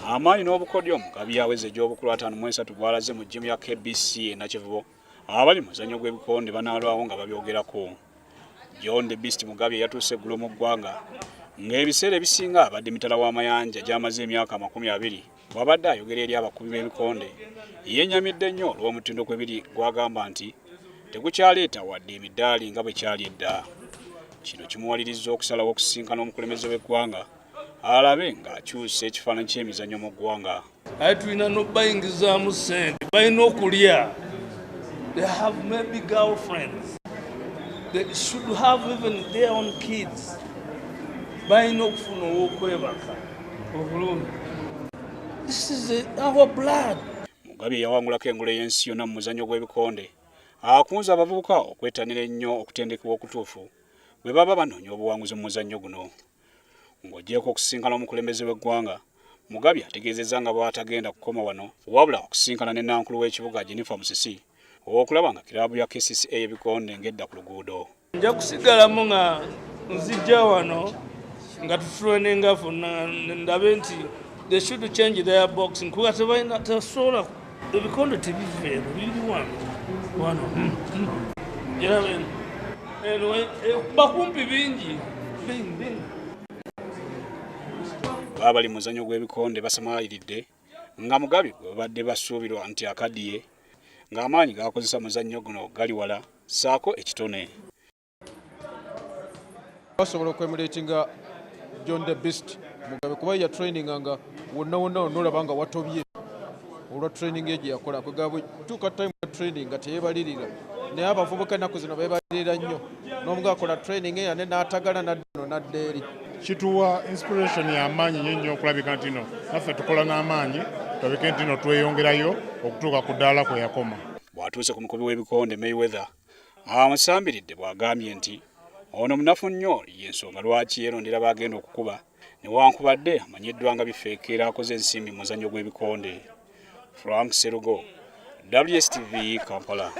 Amaanyi n'obukodyo Mugabi aweza egy'obukulu 53 bw'alaze mu gym ya KBC e Nakivubo, abali mu muzannyo gw'ebikonde banaalwawo nga babyogerako. John the Beast Mugabi eyatuuse eggulo mu ggwanga ng'ebiseera ebisinga abadde mitala w'amayanja gy'amaze emyaka 20, bw'abadde ayogera eri abakubi b'ebikonde yennyamidde nnyo olw'omutindo kwe biri gw'agamba nti tegukyaleeta wadde emidaali nga bwe kyali edda. Kino kimuwalirizza okusalawo okusisinkana omukulembeze w'eggwanga alabe ng'akyusa ekifaananyi ky'emizannyo mu ggwanga. Aye tulina n'obayingizaamu ssente, balina okulya. They have maybe girlfriends, they should have even their own kids. Balina okufuna ow'okwebaka obulungi. This is our blood. Mugabi eyawangulako engule y'ensi yonna mu muzannyo gw'ebikonde akunze abavubuka okwettanira ennyo okutendekebwa okutuufu bwe baba banoonya obuwanguzi mu muzannyo guno. Ng'oggyeeko okusisinkana omukulembeze w'eggwanga, Mugabi ategeezezza nga bw'atagenda kukoma wano, wabula okusisinkana ne nankulu w'ekibuga Jennifer Musisi okulaba nga kiraabu ya KCCA ey'ebikonde ng'edda ku luguudo. Nja kusigalamu nga nzijja wano nga tutraininga fonna, ndabe nti they should change their boxing, kuba tebalina, tebasobola. Ebikonde tebiva eno, biri wano wano. Era eno bakumpi bingi bingi bingi. Baba bali mu muzannyo gw'ebikonde basamaliridde nga Mugabi gwe babadde basuubirwa nti akaddiye, ng'amaanyi g'akozesa muzannyo guno gali wala ssaako ekitone. Basobola okwemulatinga John the Beast Mugabe, kuba ya training nga wonna wonna nolaba nga watobye olwa training ye gye yakola. Kwegamba tuuka time ya training nga teyebalirira, naye abavubuka ennaku zino bebalirira nnyo, n'omuga akola training era ne n'atagala nadda no nadda eri. Kituwa inspiration y'amaanyi nnyo nnyo okulabika nti no naffe tukola n'amaanyi, tulabike nti no tweyongerayo okutuuka ku ddaala kwe yakoma. Bw'atuuse ku mukubi w'ebikonde Mayweather, amusambiridde bw'agambye nti ono munafu nnyo, y'ensonga lwaki yeerondera b'agenda okukuba, newankubadde amanyiddwa nga bifeekeera akoze ensimbi mu muzannyo gw'ebikonde. Frank Serugo, WSTV, Kampala.